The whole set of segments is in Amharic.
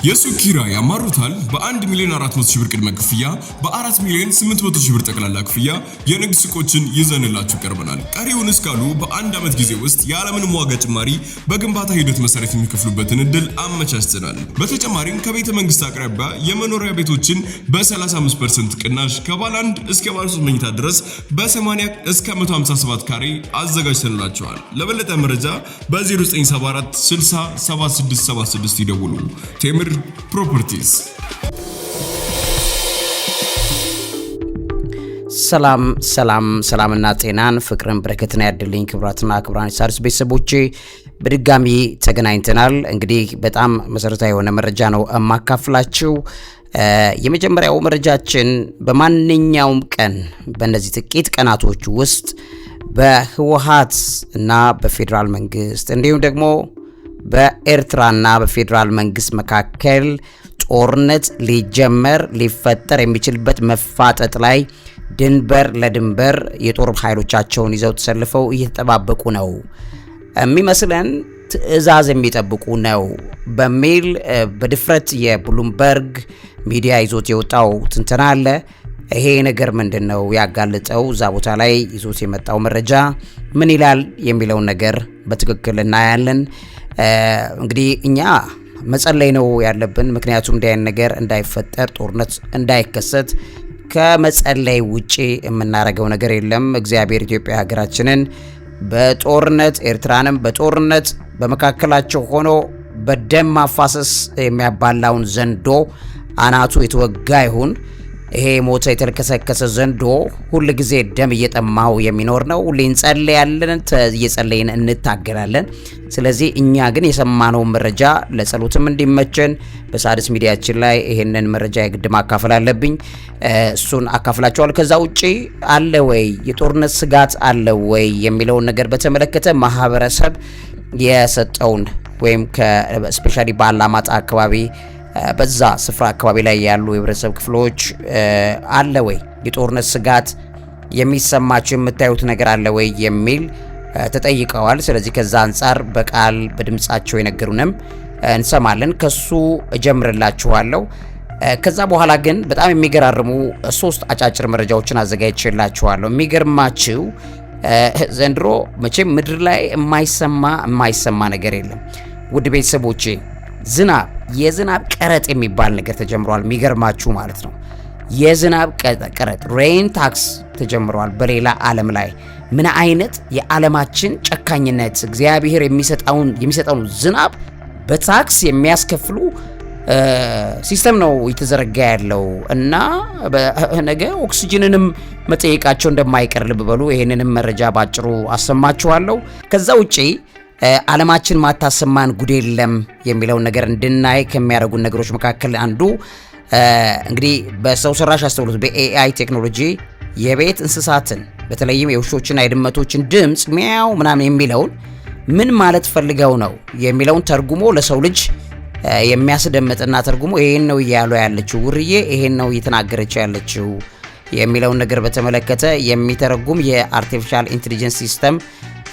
የሱቅ ኪራይ ያማሩታል? በ1 ሚሊዮን 400 ሺህ ብር ቅድመ ክፍያ፣ በ4 ሚሊዮን 800 ሺህ ብር ጠቅላላ ክፍያ የንግድ ሱቆችን ይዘንላችሁ ቀርበናል። ቀሪውን እስካሉ በአንድ ዓመት ጊዜ ውስጥ ያለምንም ዋጋ ጭማሪ በግንባታ ሂደት መሰረት የሚከፍሉበትን እድል አመቻችተናል። በተጨማሪም ከቤተ መንግስት አቅራቢያ የመኖሪያ ቤቶችን በ35% ቅናሽ ከባለ አንድ እስከ ባለ 3 መኝታ ድረስ በ80 እስከ 157 ካሬ አዘጋጅተንላቸዋል። ለበለጠ መረጃ በ0974 60 7676 ይደውሉ። ቴምር ፕሮፐርቲስ። ሰላም ሰላም፣ ሰላምና ጤናን፣ ፍቅርን፣ በረከትን ያድልኝ። ክቡራትና ክቡራን የሣድስ ቤተሰቦቼ፣ በድጋሚ ተገናኝተናል። እንግዲህ በጣም መሰረታዊ የሆነ መረጃ ነው የማካፍላችሁ። የመጀመሪያው መረጃችን በማንኛውም ቀን በእነዚህ ጥቂት ቀናቶች ውስጥ በህወሓት እና በፌዴራል መንግስት እንዲሁም ደግሞ በኤርትራና በፌዴራል መንግስት መካከል ጦርነት ሊጀመር፣ ሊፈጠር የሚችልበት መፋጠጥ ላይ ድንበር ለድንበር የጦር ኃይሎቻቸውን ይዘው ተሰልፈው እየተጠባበቁ ነው የሚመስለን፣ ትዕዛዝ የሚጠብቁ ነው በሚል በድፍረት የብሉምበርግ ሚዲያ ይዞት የወጣው ትንተና አለ። ይሄ ነገር ምንድን ነው ያጋልጠው? እዛ ቦታ ላይ ይዞት የመጣው መረጃ ምን ይላል የሚለውን ነገር በትክክል እናያለን። እንግዲህ እኛ መጸለይ ነው ያለብን። ምክንያቱም እንዲህ አይነት ነገር እንዳይፈጠር፣ ጦርነት እንዳይከሰት ከመጸለይ ውጪ የምናደርገው ነገር የለም። እግዚአብሔር ኢትዮጵያ ሀገራችንን በጦርነት፣ ኤርትራንም በጦርነት በመካከላቸው ሆኖ በደም ማፋሰስ የሚያባላውን ዘንዶ አናቱ የተወጋ ይሁን። ይሄ ሞተ የተልከሰከሰ ዘንዶ ሁል ጊዜ ደም እየጠማው የሚኖር ነው። ሁሌ እንጸልያለን፣ እየጸለይን እንታገላለን። ስለዚህ እኛ ግን የሰማነውን መረጃ ለጸሎትም እንዲመቸን በሣድስ ሚዲያችን ላይ ይሄንን መረጃ የግድ ማካፈል አለብኝ። እሱን አካፍላችኋል። ከዛ ውጪ አለ ወይ የጦርነት ስጋት አለ ወይ የሚለውን ነገር በተመለከተ ማህበረሰብ የሰጠውን ወይም specially በአላማጣ አካባቢ፣ በዛ ስፍራ አካባቢ ላይ ያሉ የህብረተሰብ ክፍሎች አለ ወይ የጦርነት ስጋት የሚሰማቸው፣ የምታዩት ነገር አለ ወይ የሚል ተጠይቀዋል። ስለዚህ ከዛ አንጻር በቃል በድምጻቸው የነገሩንም እንሰማለን። ከሱ እጀምርላችኋለሁ። ከዛ በኋላ ግን በጣም የሚገራርሙ ሶስት አጫጭር መረጃዎችን አዘጋጅቼላችኋለሁ። የሚገርማችሁ ዘንድሮ መቼም ምድር ላይ የማይሰማ የማይሰማ ነገር የለም። ውድ ቤተሰቦቼ፣ ዝናብ፣ የዝናብ ቀረጥ የሚባል ነገር ተጀምሯል። የሚገርማችሁ ማለት ነው። የዝናብ ቀረጥ፣ rain tax ተጀምሯል በሌላ ዓለም ላይ። ምን አይነት የዓለማችን ጨካኝነት! እግዚአብሔር የሚሰጠውን ዝናብ በ tax የሚያስከፍሉ system ነው እየተዘረጋ ያለው እና ነገ ኦክሲጅንንም መጠየቃቸው እንደማይቀር ልብ በሉ። ይህንንም መረጃ ባጭሩ አሰማችኋለሁ። ከዛ ውጪ ዓለማችን ማታሰማን ጉድ የለም የሚለውን ነገር እንድናይ ከሚያደርጉን ነገሮች መካከል አንዱ እንግዲህ በሰው ሰራሽ አስተውሎት፣ በ AI ቴክኖሎጂ የቤት እንስሳትን በተለይም የውሾችና የድመቶችን ድምፅ ሚያው ምናምን የሚለውን ምን ማለት ፈልገው ነው የሚለውን ተርጉሞ ለሰው ልጅ የሚያስደምጥና ተርጉሞ ይሄን ነው እያሉ ያለችው ውርዬ፣ ይሄን ነው እየተናገረች ያለችው የሚለውን ነገር በተመለከተ የሚተረጉም የ artificial intelligence system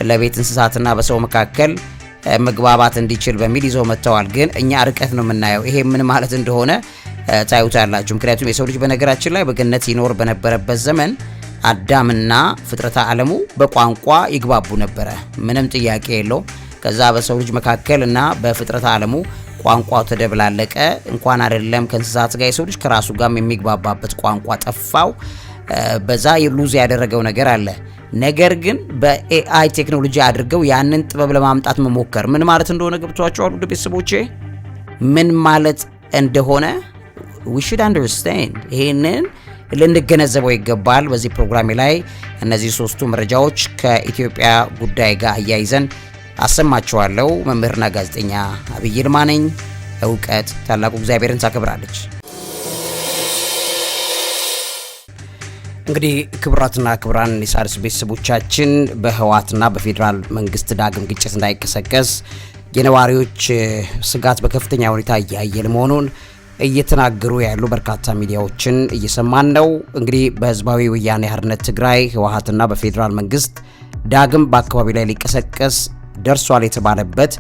ለቤት እንስሳትና በሰው መካከል መግባባት እንዲችል በሚል ይዘው መጥተዋል። ግን እኛ ርቀት ነው የምናየው። ይሄ ምን ማለት እንደሆነ ታዩታላችሁ። ምክንያቱም የሰው ልጅ በነገራችን ላይ በገነት ይኖር በነበረበት ዘመን አዳምና ፍጥረተ ዓለሙ በቋንቋ ይግባቡ ነበረ። ምንም ጥያቄ የለው። ከዛ በሰው ልጅ መካከል እና በፍጥረተ ዓለሙ ቋንቋው ተደብላለቀ። እንኳን አይደለም ከእንስሳት ጋር፣ የሰው ልጅ ከራሱ ጋርም የሚግባባበት ቋንቋ ጠፋው። በዛ lose ያደረገው ነገር አለ። ነገር ግን በ AI ቴክኖሎጂ አድርገው ያንን ጥበብ ለማምጣት መሞከር ምን ማለት እንደሆነ ገብቷቸዋል? ውድ ቤተሰቦቼ፣ ምን ማለት እንደሆነ we should understand፣ ይሄንን ልንገነዘበው ይገባል። በዚህ ፕሮግራሜ ላይ እነዚህ ሶስቱ መረጃዎች ከኢትዮጵያ ጉዳይ ጋር አያይዘን አሰማችኋለሁ። መምህርና ጋዜጠኛ አብይ ይልማ ነኝ። እውቀት ታላቁ እግዚአብሔርን ታከብራለች። እንግዲህ ክቡራትና ክቡራን የሣድስ ቤተሰቦቻችን፣ በህወሓትና በፌዴራል መንግስት ዳግም ግጭት እንዳይቀሰቀስ የነዋሪዎች ስጋት በከፍተኛ ሁኔታ እያየለ መሆኑን እየተናገሩ ያሉ በርካታ ሚዲያዎችን እየሰማን ነው። እንግዲህ በህዝባዊ ወያኔ ሓርነት ትግራይ ህወሓትና በፌዴራል መንግስት ዳግም በአካባቢ ላይ ሊቀሰቀስ ደርሷል የተባለበት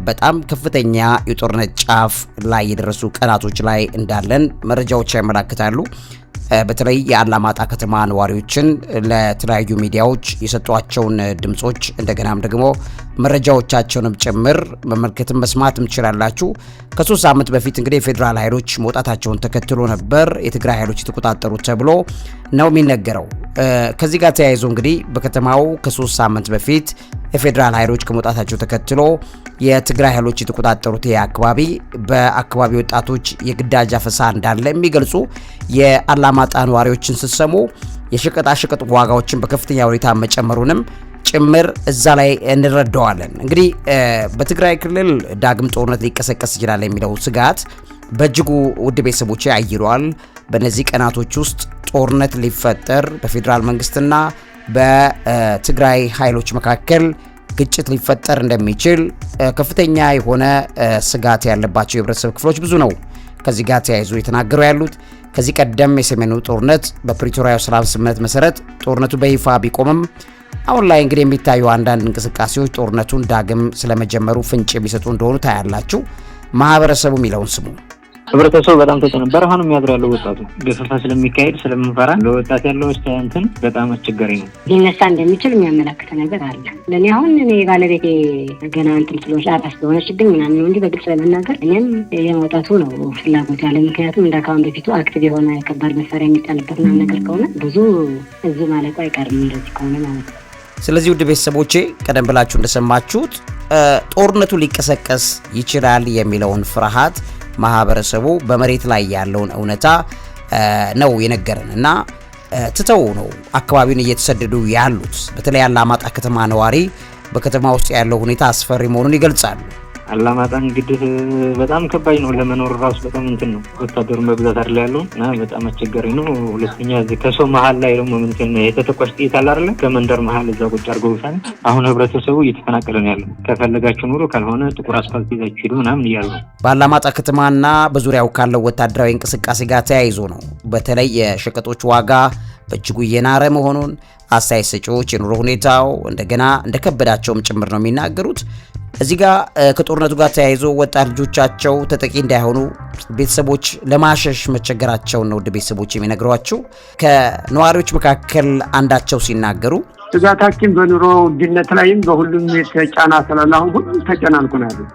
በጣም ከፍተኛ የጦርነት ጫፍ ላይ የደረሱ ቀናቶች ላይ እንዳለን መረጃዎች ያመላክታሉ። በተለይ የአላማጣ ከተማ ነዋሪዎችን ለተለያዩ ሚዲያዎች የሰጧቸውን ድምጾች እንደገናም ደግሞ መረጃዎቻቸውንም ጭምር መመልከትም መስማትም ትችላላችሁ። ከ3 ሳምንት በፊት እንግዲህ የፌዴራል ኃይሎች መውጣታቸውን ተከትሎ ነበር የትግራይ ኃይሎች የተቆጣጠሩት ተብሎ ነው የሚነገረው። ከዚህ ጋር ተያይዞ እንግዲህ በከተማው ከ3 ሳምንት በፊት የፌዴራል ኃይሎች ከመውጣታቸው ተከትሎ የትግራይ ኃይሎች የተቆጣጠሩት አካባቢ በአካባቢ ወጣቶች የግዳጅ አፈሳ እንዳለ የሚገልጹ የአላማጣ ነዋሪዎችን ስትሰሙ የሸቀጣሸቀጥ ዋጋዎችን በከፍተኛ ሁኔታ መጨመሩንም ጭምር እዛ ላይ እንረዳዋለን። እንግዲህ በትግራይ ክልል ዳግም ጦርነት ሊቀሰቀስ ይችላል የሚለው ስጋት በእጅጉ ውድ ቤተሰቦቼ አይሏል። በእነዚህ ቀናቶች ውስጥ ጦርነት ሊፈጠር በፌዴራል መንግስትና በትግራይ ኃይሎች መካከል ግጭት ሊፈጠር እንደሚችል ከፍተኛ የሆነ ስጋት ያለባቸው የህብረተሰብ ክፍሎች ብዙ ነው። ከዚህ ጋር ተያይዞ የተናገሩ ያሉት ከዚህ ቀደም የሰሜኑ ጦርነት በፕሪቶሪያው ሰላም ስምምነት መሰረት ጦርነቱ በይፋ ቢቆምም አሁን ላይ እንግዲህ የሚታዩ አንዳንድ እንቅስቃሴዎች ጦርነቱን ዳግም ስለመጀመሩ ፍንጭ የሚሰጡ እንደሆኑ ታያላችሁ። ማህበረሰቡ የሚለውን ስሙ። ህብረተሰቡ በጣም ተጨነ በረሃ ነው የሚያድር ያለው ወጣቱ ገፈፋ ስለሚካሄድ ስለምንፈራ ለወጣት ያለው እንትን በጣም አስቸጋሪ ነው። ሊነሳ እንደሚችል የሚያመላክት ነገር አለ። ለእኔ አሁን እኔ ባለቤቴ ገና እንትን ስለሆነች አራስ ስለሆነችብኝ ምናምን ነው እንጂ በግልጽ ለመናገር እኔም የመውጣቱ ነው ፍላጎት ያለ። ምክንያቱም እንደ ካሁን በፊቱ active የሆነ ከባድ መሳሪያ የሚጣልበት ምናምን ነገር ከሆነ ብዙ እዙ ማለቁ አይቀርም እንደዚህ ከሆነ ማለት ነው። ስለዚህ ውድ ቤተሰቦቼ ቀደም ብላችሁ እንደሰማችሁት ጦርነቱ ሊቀሰቀስ ይችላል የሚለውን ፍርሃት ማህበረሰቡ በመሬት ላይ ያለውን እውነታ ነው የነገረን እና ትተው ነው አካባቢውን እየተሰደዱ ያሉት። በተለይ አላማጣ ከተማ ነዋሪ በከተማ ውስጥ ያለው ሁኔታ አስፈሪ መሆኑን ይገልጻሉ። አላማጣ እንግዲህ በጣም ከባድ ነው ለመኖር ራሱ በጣም እንትን ነው። ወታደሩን በብዛት አይደል ያለው እና በጣም አስቸጋሪ ነው። ሁለተኛ እዚህ ከሰው መሀል ላይ ደግሞ እንትን የተተኳሽ ጥይት አለ አይደለ? ከመንደር መሀል እዛ ቁጭ አድርገውታል። አሁን ህብረተሰቡ እየተፈናቀለ ነው ያለው። ከፈለጋችሁ ኑሮ ካልሆነ ጥቁር አስፋልት ይዛችሁ ሂዱ ምናምን እያሉ ነው። በአላማጣ ከተማና በዙሪያው ካለው ወታደራዊ እንቅስቃሴ ጋር ተያይዞ ነው በተለይ የሸቀጦች ዋጋ በእጅጉ እየናረ መሆኑን አስተያየት ሰጪዎች የኑሮ ሁኔታው እንደገና እንደከበዳቸውም ጭምር ነው የሚናገሩት። እዚህ ጋር ከጦርነቱ ጋር ተያይዞ ወጣት ልጆቻቸው ተጠቂ እንዳይሆኑ ቤተሰቦች ለማሸሽ መቸገራቸውን ነው ውድ ቤተሰቦች የሚነግሯቸው። ከነዋሪዎች መካከል አንዳቸው ሲናገሩ ስጋታችን በኑሮ ውድነት ላይም በሁሉም የተጫና ስላለ አሁን ሁሉም ተጨናንቆ ነው ያለው።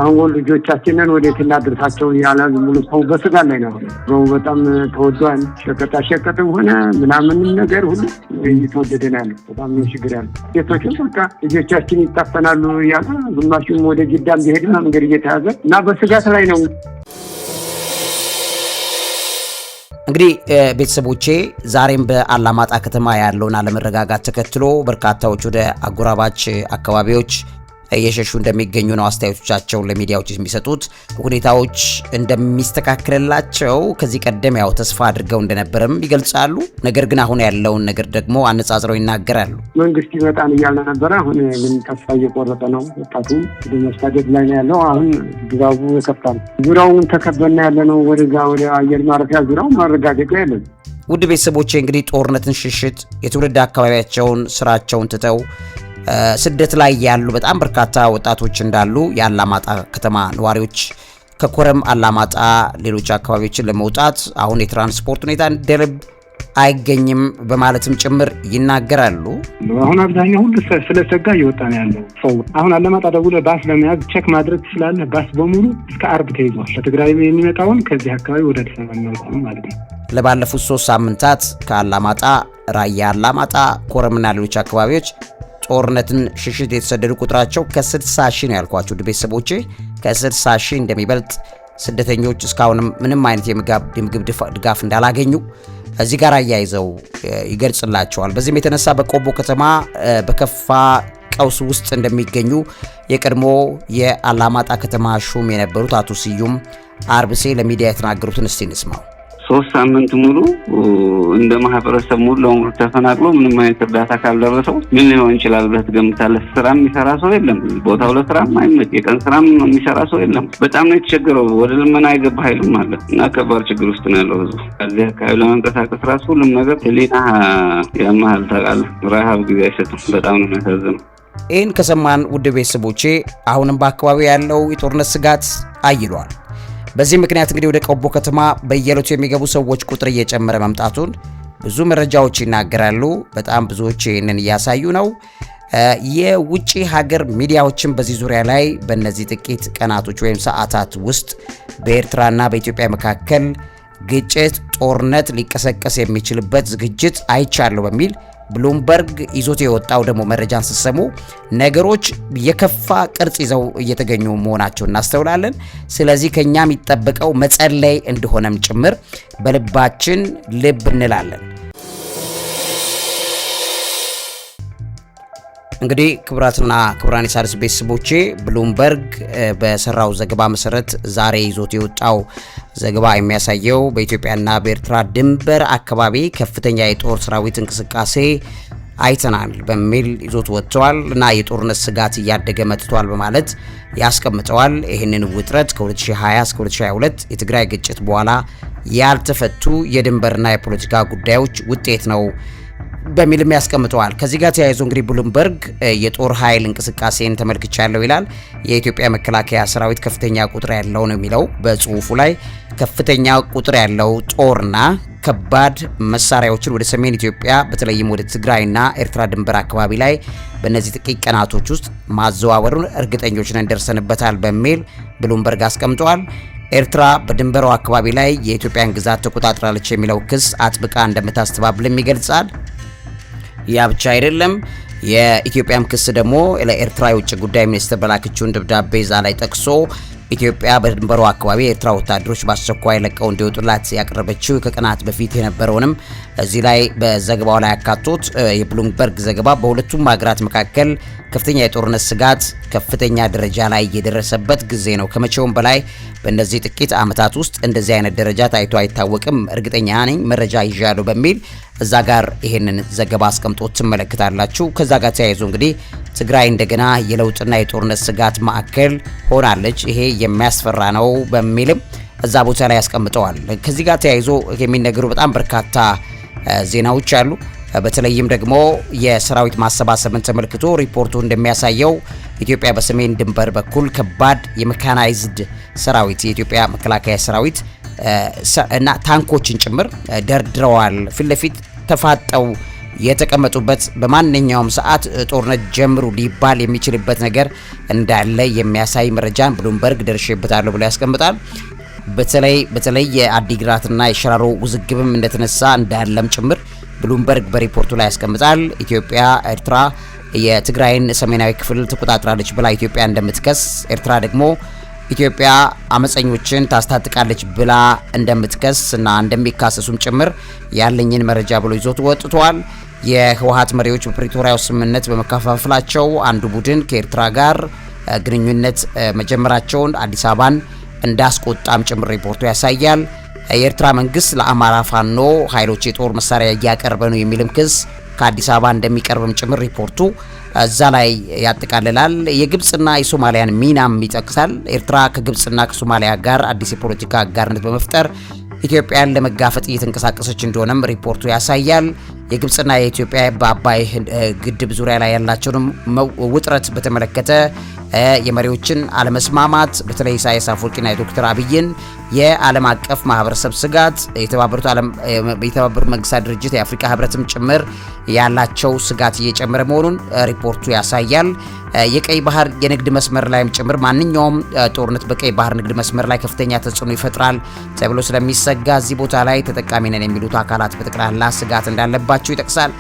አሁን ልጆቻችንን ወዴት እናድርሳቸው ያለ ሙሉ ሰው በስጋት ላይ ነው። ኑሮው በጣም ተወዷል። ሸቀጣ ሸቀጥም ሆነ ምናምንም ነገር ሁሉ እየተወደደ ነው ያለው። በጣም ነው ችግር ያለው። ሴቶችም በቃ ልጆቻችን ይታፈናሉ እያለ ግማሹም ወደ ጅዳም ቢሄድ መንገድ እየተያዘ እና በስጋት ላይ ነው። እንግዲህ ቤተሰቦቼ ዛሬም በአላማጣ ከተማ ያለውን አለመረጋጋት ተከትሎ በርካታዎች ወደ አጎራባች አካባቢዎች እየሸሹ እንደሚገኙ ነው አስተያየቶቻቸውን ለሚዲያዎች የሚሰጡት። ሁኔታዎች እንደሚስተካከልላቸው ከዚህ ቀደም ያው ተስፋ አድርገው እንደነበረም ይገልጻሉ። ነገር ግን አሁን ያለውን ነገር ደግሞ አነጻጽረው ይናገራሉ። መንግስት ይመጣን እያለ ነበረ። አሁን ግን ተስፋ እየቆረጠ ነው። ወጣቱ መሳደድ ላይ ነው ያለው። አሁን ድባቡ የከፋ ነው። ዙሪያውን ተከበና ያለ ነው። ወደዛ ወደ አየር ማረፊያ ዙሪያው ማረጋገጫ የለም። ውድ ቤተሰቦቼ እንግዲህ ጦርነትን ሽሽት የትውልድ አካባቢያቸውን ስራቸውን ትተው ስደት ላይ ያሉ በጣም በርካታ ወጣቶች እንዳሉ የአላማጣ ከተማ ነዋሪዎች ከኮረም አላማጣ ሌሎች አካባቢዎችን ለመውጣት አሁን የትራንስፖርት ሁኔታ እንደልብ አይገኝም በማለትም ጭምር ይናገራሉ። አሁን አብዛኛው ሁሉ ስለሰጋ እየወጣ ነው ያለው ሰው። አሁን አላማጣ ደውለህ ባስ ለመያዝ check ማድረግ ትችላለህ። ባስ በሙሉ እስከ አርብ ተይዟል። ከትግራይ የሚመጣውን ከዚህ አካባቢ ወደ አዲስ አበባ የሚመጣውን ማለት ነው። ለባለፉት 3 ሳምንታት ከአላማጣ ራያ አላማጣ፣ ኮረምና ሌሎች አካባቢዎች ጦርነትን ሽሽት የተሰደዱ ቁጥራቸው ከ60 ሺህ ነው ያልኳቸው ውድ ቤተሰቦቼ፣ ከ60 ሺህ እንደሚበልጥ ስደተኞች እስካሁንም ምንም አይነት የምግብ ድጋፍ እንዳላገኙ እዚህ ጋር አያይዘው ይገልጽላቸዋል። በዚህም የተነሳ በቆቦ ከተማ በከፋ ቀውስ ውስጥ እንደሚገኙ የቀድሞ የአላማጣ ከተማ ሹም የነበሩት አቶ ስዩም አርብሴ ለሚዲያ የተናገሩትን እስቲ እንስማው። 3 ሳምንት ሙሉ እንደ ማህበረሰብ ሙሉ ለሙሉ ተፈናቅሎ ምንም አይነት እርዳታ ካልደረሰው ምን ሊሆን ይችላል ብለህ ትገምታለህ? ስራ የሚሰራ ሰው የለም። ቦታው ለስራም አይመች፣ የቀን ስራም የሚሰራ ሰው የለም። በጣም ነው የተቸገረው። ወደ ልመና የገባ ኃይልም አለ እና ከባድ ችግር ውስጥ ነው ያለው ህዝቡ። ከዚህ አካባቢ ለመንቀሳቀስ ራሱ ሁሉም ነገር ህሊና ያመሃል ታውቃለህ። ረሃብ ጊዜ አይሰጥም። በጣም ነው የሚያሳዝነው። ይህን ከሰማን ውድ ቤተሰቦቼ አሁንም በአካባቢው ያለው የጦርነት ስጋት አይሏል። በዚህ ምክንያት እንግዲህ ወደ ቆቦ ከተማ በየዕለቱ የሚገቡ ሰዎች ቁጥር እየጨመረ መምጣቱን ብዙ መረጃዎች ይናገራሉ። በጣም ብዙዎች ይህንን እያሳዩ ነው። የውጭ ሀገር ሚዲያዎችን በዚህ ዙሪያ ላይ በእነዚህ ጥቂት ቀናቶች ወይም ሰዓታት ውስጥ በኤርትራና በኢትዮጵያ መካከል ግጭት፣ ጦርነት ሊቀሰቀስ የሚችልበት ዝግጅት አይቻለሁ በሚል ብሉምበርግ ይዞት የወጣው ደግሞ መረጃን ስትሰሙ ነገሮች የከፋ ቅርጽ ይዘው እየተገኙ መሆናቸውን እናስተውላለን። ስለዚህ ከኛ የሚጠበቀው መጸለይ እንደሆነም ጭምር በልባችን ልብ እንላለን። እንግዲህ ክቡራትና ክቡራን የሣድስ ቤተሰቦቼ ብሉምበርግ በሰራው ዘገባ መሰረት ዛሬ ይዞት የወጣው ዘገባ የሚያሳየው በኢትዮጵያና በኤርትራ ድንበር አካባቢ ከፍተኛ የጦር ሰራዊት እንቅስቃሴ አይተናል በሚል ይዞት ወጥተዋል እና የጦርነት ስጋት እያደገ መጥቷል በማለት ያስቀምጠዋል። ይህንን ውጥረት ከ2020 እስከ 2022 የትግራይ ግጭት በኋላ ያልተፈቱ የድንበርና የፖለቲካ ጉዳዮች ውጤት ነው በሚልም ያስቀምጠዋል። ከዚህ ጋር ተያይዞ እንግዲህ ብሉምበርግ የጦር ኃይል እንቅስቃሴን ተመልክቻለሁ ይላል። የኢትዮጵያ መከላከያ ሰራዊት ከፍተኛ ቁጥር ያለው ነው የሚለው በጽሁፉ ላይ ከፍተኛ ቁጥር ያለው ጦርና ከባድ መሳሪያዎችን ወደ ሰሜን ኢትዮጵያ በተለይም ወደ ትግራይና ኤርትራ ድንበር አካባቢ ላይ በእነዚህ ጥቂት ቀናቶች ውስጥ ማዘዋወሩን እርግጠኞች ነን ደርሰንበታል በሚል ብሉምበርግ አስቀምጠዋል። ኤርትራ በድንበሯ አካባቢ ላይ የኢትዮጵያን ግዛት ተቆጣጥራለች የሚለው ክስ አጥብቃ እንደምታስተባብልም ይገልጻል። ያ ብቻ አይደለም። የኢትዮጵያም ክስ ደግሞ ለኤርትራ የውጭ ጉዳይ ሚኒስትር በላከችውን ደብዳቤ እዛ ላይ ጠቅሶ ኢትዮጵያ በድንበሩ አካባቢ የኤርትራ ወታደሮች በአስቸኳይ ለቀው እንዲወጡላት ያቀረበችው ከቀናት በፊት የነበረውንም እዚህ ላይ በዘገባው ላይ ያካቶት የብሉምበርግ ዘገባ በሁለቱም ሀገራት መካከል ከፍተኛ የጦርነት ስጋት ከፍተኛ ደረጃ ላይ የደረሰበት ጊዜ ነው። ከመቼውም በላይ በእነዚህ ጥቂት ዓመታት ውስጥ እንደዚህ አይነት ደረጃ ታይቶ አይታወቅም፣ እርግጠኛ ነኝ፣ መረጃ ይዣለሁ በሚል እዛ ጋር ይሄንን ዘገባ አስቀምጦ ትመለከታላችሁ። ከዛ ጋር ተያይዞ እንግዲህ ትግራይ እንደገና የለውጥና የጦርነት ስጋት ማዕከል ሆናለች፣ ይሄ የሚያስፈራ ነው በሚልም እዛ ቦታ ላይ ያስቀምጠዋል። ከዚህ ጋር ተያይዞ የሚነገሩ በጣም በርካታ ዜናዎች አሉ። በተለይም ደግሞ የሰራዊት ማሰባሰብን ተመልክቶ ሪፖርቱ እንደሚያሳየው ኢትዮጵያ በሰሜን ድንበር በኩል ከባድ የሜካናይዝድ ሰራዊት የኢትዮጵያ መከላከያ ሰራዊት እና ታንኮችን ጭምር ደርድረዋል። ፊት ለፊት ተፋጠው የተቀመጡበት በማንኛውም ሰዓት ጦርነት ጀምሩ ሊባል የሚችልበት ነገር እንዳለ የሚያሳይ መረጃን ብሉምበርግ ደርሼበታለሁ ብሎ ያስቀምጣል። በተለይ የአዲግራትና የሸራሮ ውዝግብም እንደተነሳ እንዳለም ጭምር ብሉምበርግ በሪፖርቱ ላይ ያስቀምጣል። ኢትዮጵያ ኤርትራ የትግራይን ሰሜናዊ ክፍል ተቆጣጥራለች ብላ ኢትዮጵያ እንደምትከስ፣ ኤርትራ ደግሞ ኢትዮጵያ አመፀኞችን ታስታጥቃለች ብላ እንደምትከስ እና እንደሚካሰሱም ጭምር ያለኝን መረጃ ብሎ ይዞት ወጥቷል። የህወሓት መሪዎች በፕሪቶሪያው ስምምነት በመከፋፈላቸው አንዱ ቡድን ከኤርትራ ጋር ግንኙነት መጀመራቸውን አዲስ አበባን እንዳስቆጣም ጭምር ሪፖርቱ ያሳያል። የኤርትራ መንግስት ለአማራ ፋኖ ኃይሎች የጦር መሳሪያ እያቀረበ ነው የሚልም ክስ ከአዲስ አበባ እንደሚቀርብም ጭምር ሪፖርቱ እዛ ላይ ያጠቃልላል። የግብጽና የሶማሊያን ሚናም ይጠቅሳል። ኤርትራ ከግብጽና ከሶማሊያ ጋር አዲስ የፖለቲካ አጋርነት በመፍጠር ኢትዮጵያን ለመጋፈጥ እየተንቀሳቀሰች እንደሆነም ሪፖርቱ ያሳያል። የግብጽና የኢትዮጵያ በአባይ ግድብ ዙሪያ ላይ ያላቸውንም ውጥረት በተመለከተ የመሪዎችን አለመስማማት በተለይ ኢሳያስ አፈወርቂና የዶክተር አብይን የዓለም አቀፍ ማህበረሰብ ስጋት የተባበሩት መንግስታት ድርጅት የአፍሪካ ህብረትም ጭምር ያላቸው ስጋት እየጨመረ መሆኑን ሪፖርቱ ያሳያል። የቀይ ባህር የንግድ መስመር ላይም ጭምር ማንኛውም ጦርነት በቀይ ባህር ንግድ መስመር ላይ ከፍተኛ ተጽዕኖ ይፈጥራል ተብሎ ስለሚሰጋ እዚህ ቦታ ላይ ተጠቃሚ ነን የሚሉት አካላት በጠቅላላ ስጋት እንዳለባቸው ይጠቅሳል።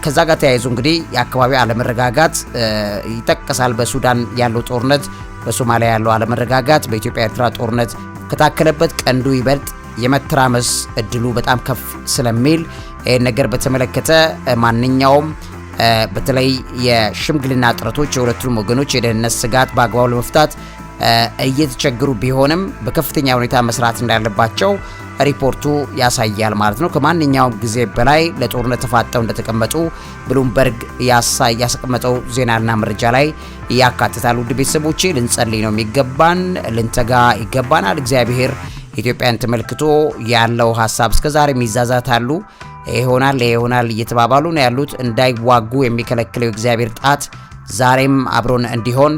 ከዛ ጋር ተያይዞ እንግዲህ የአካባቢው አለመረጋጋት ይጠቀሳል። በሱዳን ያለው ጦርነት፣ በሶማሊያ ያለው አለመረጋጋት፣ በኢትዮጵያ ኤርትራ ጦርነት ከታከለበት ቀንዱ ይበልጥ የመተራመስ እድሉ በጣም ከፍ ስለሚል ይህን ነገር በተመለከተ ማንኛውም በተለይ የሽምግልና ጥረቶች የሁለቱንም ወገኖች የደህንነት ስጋት በአግባቡ ለመፍታት እየተቸገሩ ቢሆንም በከፍተኛ ሁኔታ መስራት እንዳለባቸው ሪፖርቱ ያሳያል ማለት ነው። ከማንኛውም ጊዜ በላይ ለጦርነት ተፋጠው እንደተቀመጡ ብሉምበርግ ያስቀመጠው ዜናና መረጃ ላይ ያካትታል። ውድ ቤተሰቦቼ ልንጸልይ ነው የሚገባን፣ ልንተጋ ይገባናል። እግዚአብሔር ኢትዮጵያን ተመልክቶ ያለው ሀሳብ እስከዛሬ ይዛዛታሉ፣ ይሆናል ይሆናል እየተባባሉ ነው ያሉት። እንዳይዋጉ የሚከለክለው እግዚአብሔር ጣት ዛሬም አብሮን እንዲሆን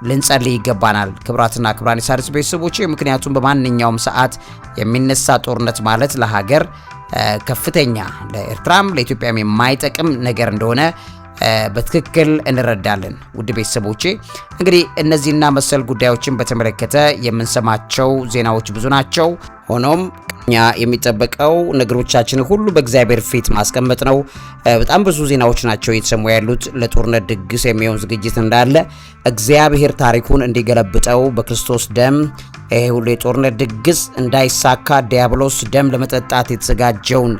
ልንጸልይ ይገባናል። ክብራትና ክብራን የሣድስ ቤተሰቦቼ፣ ምክንያቱም በማንኛውም ሰዓት የሚነሳ ጦርነት ማለት ለሀገር ከፍተኛ፣ ለኤርትራም ለኢትዮጵያም የማይጠቅም ነገር እንደሆነ በትክክል እንረዳለን። ውድ ቤተሰቦቼ፣ እንግዲህ እነዚህና መሰል ጉዳዮችን በተመለከተ የምንሰማቸው ዜናዎች ብዙ ናቸው። ሆኖም እኛ የሚጠበቀው ነገሮቻችንን ሁሉ በእግዚአብሔር ፊት ማስቀመጥ ነው። በጣም ብዙ ዜናዎች ናቸው እየተሰሙ ያሉት። ለጦርነት ድግስ የሚሆን ዝግጅት እንዳለ፣ እግዚአብሔር ታሪኩን እንዲገለብጠው፣ በክርስቶስ ደም ይሄ ሁሉ የጦርነት ድግስ እንዳይሳካ፣ ዲያብሎስ ደም ለመጠጣት የተዘጋጀውን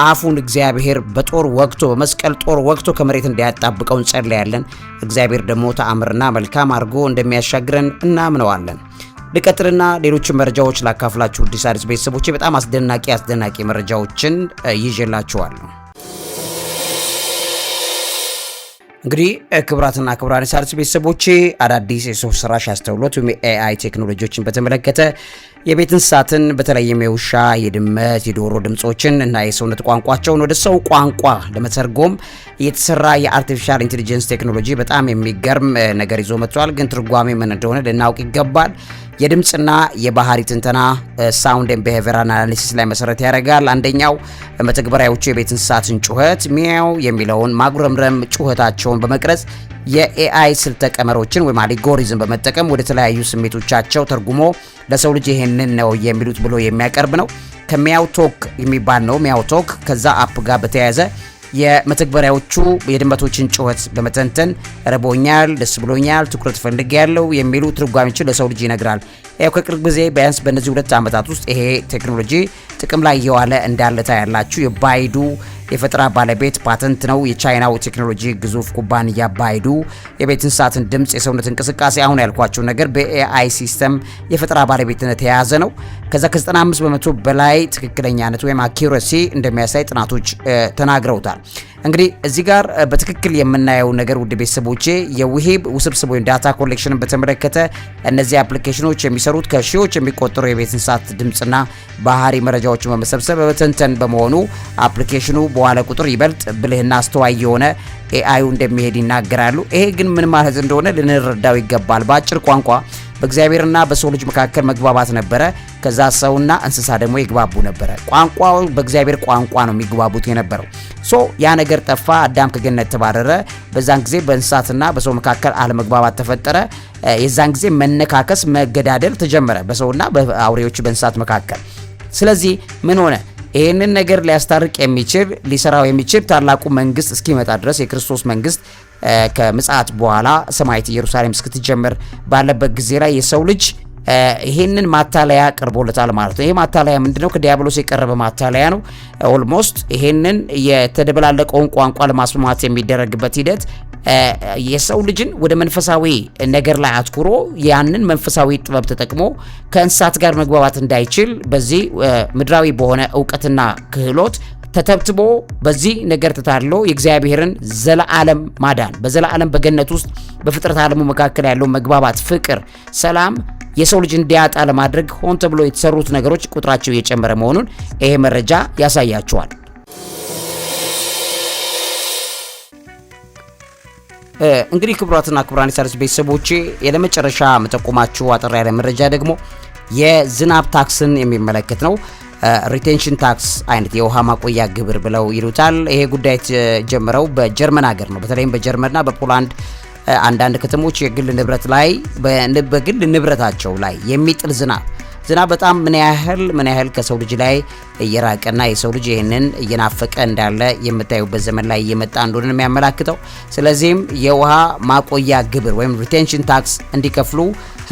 አፉን እግዚአብሔር በጦር ወግቶ፣ በመስቀል ጦር ወግቶ ከመሬት እንዲያጣብቀው እንጸልያለን። እግዚአብሔር ደግሞ ተአምርና መልካም አድርጎ እንደሚያሻግረን እናምነዋለን። ልቀጥልና ሌሎችን መረጃዎች ላካፍላችሁ። ውድ ሣድስ ቤተሰቦቼ፣ በጣም አስደናቂ አስደናቂ መረጃዎችን ይዤላችኋለሁ። እንግዲህ ክቡራትና ክቡራን የሣድስ ቤተሰቦቼ፣ አዳዲስ የሰው ሰራሽ አስተውሎት ወይም AI ቴክኖሎጂዎችን በተመለከተ የቤት እንስሳትን በተለይም የውሻ፣ የድመት፣ የዶሮ ድምጾችን እና የሰውነት ቋንቋቸውን ወደ ሰው ቋንቋ ለመተርጎም የተሰራ የ artificial intelligence ቴክኖሎጂ በጣም የሚገርም ነገር ይዞ መጥቷል። ግን ትርጓሜ ምን እንደሆነ ልናውቅ ይገባል። የድምፅና የባህሪ ትንተና፣ sound and behavior analysis ላይ መሰረት ያደርጋል። አንደኛው መተግበሪያዎቹ የቤት እንስሳትን ጩኸት፣ ሚያው የሚለውን ማጉረምረም ጩኸታቸውን በመቅረጽ የ AI ስልተ ቀመሮችን ወይም አልጎሪዝም በመጠቀም ወደ ተለያዩ ስሜቶቻቸው ተርጉሞ ለሰው ልጅ ይሄንን ነው የሚሉት ብሎ የሚያቀርብ ነው። ከ MeowTalk የሚባል ነው። MeowTalk ከዛ app ጋር በተያያዘ የመተግበሪያዎቹ የድመቶችን ጩኸት በመተንተን ርቦኛል፣ ደስ ብሎኛል፣ ትኩረት ፈልጌያለሁ የሚሉ ትርጓሜዎችን ለሰው ልጅ ይነግራል። ያው ከቅርብ ጊዜ ቢያንስ በእነዚህ 2 ዓመታት ውስጥ ይሄ ቴክኖሎጂ ጥቅም ላይ እየዋለ እንዳለ ታያላችሁ። የባይዱ የፈጠራ ባለቤት ፓተንት ነው። የቻይናው ቴክኖሎጂ ግዙፍ ኩባንያ ባይዱ የቤት እንስሳትን ድምፅ፣ የሰውነት እንቅስቃሴ፣ አሁን ያልኳቸው ነገር በ AI system የፈጠራ ባለቤትነት የያዘ ነው። ከዛ ከ95% በላይ ትክክለኛነት ወይም accuracy እንደሚያሳይ ጥናቶች ተናግረውታል። እንግዲህ እዚህ ጋር በትክክል የምናየው ነገር፣ ውድ ቤተሰቦቼ፣ የውሂብ ውስብስብ ወይም data collection ን በተመለከተ እነዚህ application ኖች የሚሰሩት ከሺዎች የሚቆጠሩ የቤት እንስሳት ድምፅና ባህሪ መረጃዎችን በመሰብሰብ በመተንተን በመሆኑ application ኑ በዋለ ቁጥር ይበልጥ ብልህና አስተዋይ የሆነ AI ዩ እንደሚሄድ ይናገራሉ። ይሄ ግን ምን ማለት እንደሆነ ልንረዳው ይገባል። በአጭር ቋንቋ በእግዚአብሔርና በሰው ልጅ መካከል መግባባት ነበረ። ከዛ ሰውና እንስሳ ደግሞ ይግባቡ ነበረ። ቋንቋው በእግዚአብሔር ቋንቋ ነው የሚግባቡት የነበረው። So ያ ነገር ጠፋ። አዳም ከገነት ተባረረ። በዛን ጊዜ በእንስሳትና በሰው መካከል አለመግባባት ተፈጠረ። የዛን ጊዜ መነካከስ፣ መገዳደል ተጀመረ በሰውና በአውሬዎች፣ በእንስሳት መካከል። ስለዚህ ምን ሆነ? ይህንን ነገር ሊያስታርቅ የሚችል፣ ሊሰራው የሚችል ታላቁ መንግስት እስኪመጣ ድረስ፣ የክርስቶስ መንግስት ከምጽአት በኋላ ሰማያዊት ኢየሩሳሌም እስክትጀምር ባለበት ጊዜ ላይ የሰው ልጅ ይሄንን ማታለያ ቀርቦለታል ማለት ነው። ይሄ ማታለያ ምንድነው? ከዲያብሎስ የቀረበ ማታለያ ነው። Almost ይሄንን የተደበላለቀውን ቋንቋ ለማስማማት የሚደረግበት ሂደት የሰው ልጅን ወደ መንፈሳዊ ነገር ላይ አትኩሮ ያንን መንፈሳዊ ጥበብ ተጠቅሞ ከእንስሳት ጋር መግባባት እንዳይችል፣ በዚህ ምድራዊ በሆነ እውቀትና ክህሎት ተተብትቦ፣ በዚህ ነገር ተታሎ የእግዚአብሔርን ዘለዓለም ማዳን፣ በዘለዓለም በገነት ውስጥ በፍጥረት ዓለሙ መካከል ያለው መግባባት፣ ፍቅር፣ ሰላም የሰው ልጅ እንዲያጣ ለማድረግ ሆን ተብሎ የተሰሩት ነገሮች ቁጥራቸው እየጨመረ መሆኑን ይሄ መረጃ ያሳያቸዋል። እንግዲህ ክቡራትና ክቡራን የሣድስ ቤተሰቦቼ፣ የለመጨረሻ መጠቆማችሁ አጠር ያለ መረጃ ደግሞ የዝናብ ታክስን የሚመለከት ነው። Retention tax አይነት የውሃ ማቆያ ግብር ብለው ይሉታል። ይሄ ጉዳይ የተጀመረው በጀርመን ሀገር ነው። በተለይም በጀርመንና በፖላንድ አንዳንድ ከተሞች የግል ንብረት ላይ፣ በግል ንብረታቸው ላይ የሚጥል ዝናብ በጣም ምን ያህል ከሰው ልጅ ላይ እየራቀና የሰው ልጅ ይህንን እየናፈቀ እንዳለ የምታዩበት ዘመን ላይ እየመጣ እንደሆነ የሚያመላክተው። ስለዚህም የውሃ ማቆያ ግብር ወይም retention tax እንዲከፍሉ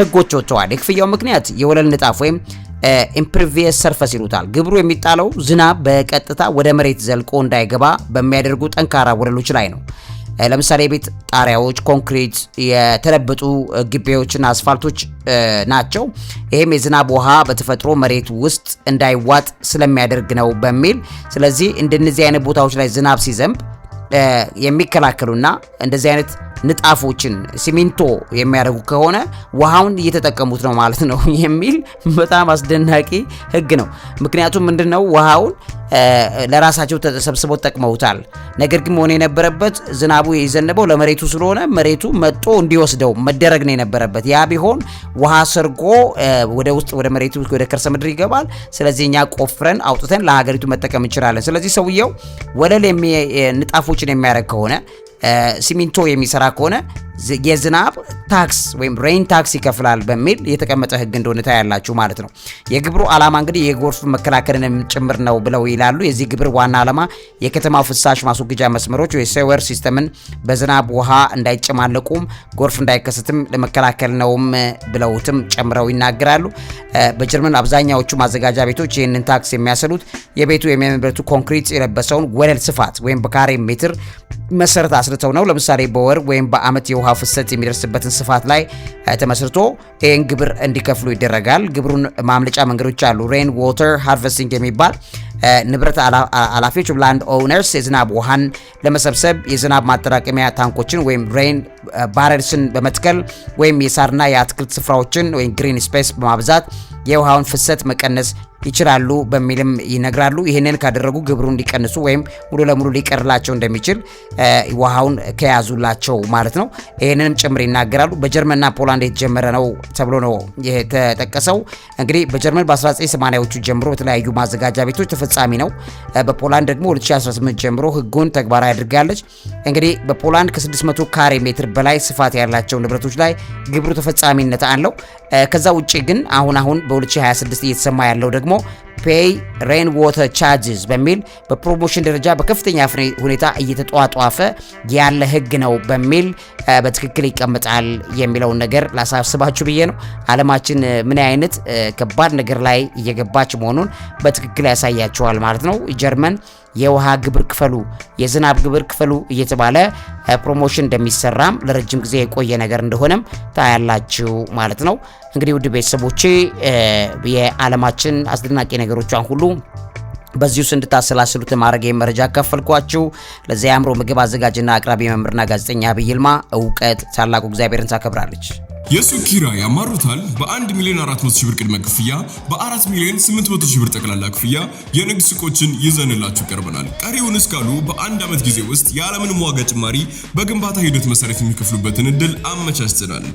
ህጎች ወጥተዋል። የክፍያው ምክንያት የወለል ንጣፍ ወይም impervious surface ይሉታል። ግብሩ የሚጣለው ዝናብ በቀጥታ ወደ መሬት ዘልቆ እንዳይገባ በሚያደርጉ ጠንካራ ወለሎች ላይ ነው። ለምሳሌ የቤት ጣሪያዎች፣ ኮንክሪት፣ የተለበጡ ግቢዎችና አስፋልቶች ናቸው። ይህም የዝናብ ውሃ በተፈጥሮ መሬት ውስጥ እንዳይዋጥ ስለሚያደርግ ነው በሚል። ስለዚህ እንደነዚህ አይነት ቦታዎች ላይ ዝናብ ሲዘንብ የሚከላከሉና እንደዚህ አይነት ንጣፎችን ሲሚንቶ የሚያደርጉ ከሆነ ውሃውን እየተጠቀሙት ነው ማለት ነው የሚል በጣም አስደናቂ ህግ ነው። ምክንያቱም ምንድነው፣ ውሃውን ለራሳቸው ተሰብስበው ጠቅመውታል። ነገር ግን መሆን የነበረበት ዝናቡ የዘነበው ለመሬቱ ስለሆነ መሬቱ መጦ እንዲወስደው መደረግ ነው የነበረበት። ያ ቢሆን ውሃ ሰርጎ ወደ ውስጥ ወደ መሬቱ ወደ ከርሰ ምድር ይገባል። ስለዚህ እኛ ቆፍረን አውጥተን ለሀገሪቱ መጠቀም እንችላለን። ስለዚህ ሰውየው ወለል ንጣፎችን የሚያደርግ ከሆነ፣ ሲሚንቶ የሚሰራ ከሆነ የዝናብ ታክስ ወይም rain tax ይከፍላል በሚል የተቀመጠ ህግ እንደሆነ ታያላችሁ ማለት ነው። የግብሩ ዓላማ እንግዲህ የጎርፍ መከላከልንም ጭምር ነው ብለው ይላሉ። የዚህ ግብር ዋና ዓላማ የከተማው ፍሳሽ ማስወገጃ መስመሮች ወይ sewer system ን በዝናብ ውሃ እንዳይጨማለቁም ጎርፍ እንዳይከሰትም ለመከላከል ነውም ብለውትም ጨምረው ይናገራሉ። በጀርመን አብዛኛዎቹ ማዘጋጃ ቤቶች ይህንን ታክስ የሚያሰሉት የቤቱ የሚያመርቱ ኮንክሪት የለበሰውን ወለል ስፋት ወይም በካሬ ሜትር መሰረት አስልተው ነው። ለምሳሌ በወር ወይም በአመት የውሃ ፍሰት የሚደርስበትን ስፋት ላይ ተመስርቶ ይህን ግብር እንዲከፍሉ ይደረጋል። ግብሩን ማምለጫ መንገዶች አሉ። Rain water harvesting የሚባል ንብረት ኃላፊዎች land owners የዝናብ ውሃን ለመሰብሰብ የዝናብ ማጠራቀሚያ ታንኮችን ወይም rain barrels ን በመትከል ወይም የሳርና የአትክልት ስፍራዎችን ወይም green space በማብዛት የውሃውን ፍሰት መቀነስ ይችላሉ በሚልም ይነግራሉ። ይህንን ካደረጉ ግብሩን እንዲቀንሱ ወይም ሙሉ ለሙሉ ሊቀርላቸው እንደሚችል ውሃውን ከያዙላቸው ማለት ነው። ይህንንም ጭምር ይናገራሉ። በጀርመንና ፖላንድ የተጀመረ ነው ተብሎ ነው የተጠቀሰው። እንግዲህ በጀርመን በ1980ዎቹ ጀምሮ በተለያዩ ማዘጋጃ ቤቶች ተፈጻሚ ነው። በፖላንድ ደግሞ 2018 ጀምሮ ህጉን ተግባራዊ አድርጋለች። እንግዲህ በፖላንድ ከ600 ካሬ ሜትር በላይ ስፋት ያላቸው ንብረቶች ላይ ግብሩ ተፈጻሚነት አለው። ከዛ ውጭ ግን አሁን አሁን በ2026 እየተሰማ ያለው ደግሞ pay rain water charges በሚል በ promotion ደረጃ በከፍተኛ ሁኔታ እየተጧጧፈ ያለ ህግ ነው በሚል በትክክል ይቀመጣል የሚለውን ነገር ላሳስባችሁ ብዬ ነው። ዓለማችን ምን አይነት ከባድ ነገር ላይ እየገባች መሆኑን በትክክል ያሳያችኋል ማለት ነው። ጀርመን የውሃ ግብር ክፈሉ፣ የዝናብ ግብር ክፈሉ እየተባለ promotion እንደሚሰራም ለረጅም ጊዜ የቆየ ነገር እንደሆነም ታያላችሁ ማለት ነው። እንግዲህ ውድ ቤተሰቦቼ፣ የዓለማችን አስደናቂ ነገሮቿን ሁሉ በዚሁ ውስጥ እንድታሰላስሉት ማድረግ መረጃ አካፈልኳችሁ። ለዚያ የአእምሮ ምግብ አዘጋጅና አቅራቢ መምህርና ጋዜጠኛ ዐቢይ ይልማ። እውቀት ታላቁ እግዚአብሔርን ታከብራለች። የሱቅ ኪራይ ያማሩታል? በ1 ሚሊዮን 400 ሺህ ብር ቅድመ ክፍያ፣ በ4 ሚሊዮን 800 ሺህ ብር ጠቅላላ ክፍያ የንግድ ሱቆችን ይዘንላችሁ ቀርበናል። ቀሪውን እስካሉ በአንድ ዓመት ጊዜ ውስጥ ያለምንም ዋጋ ጭማሪ በግንባታ ሂደት መሰረት የሚከፍሉበትን እድል አመቻችተናል።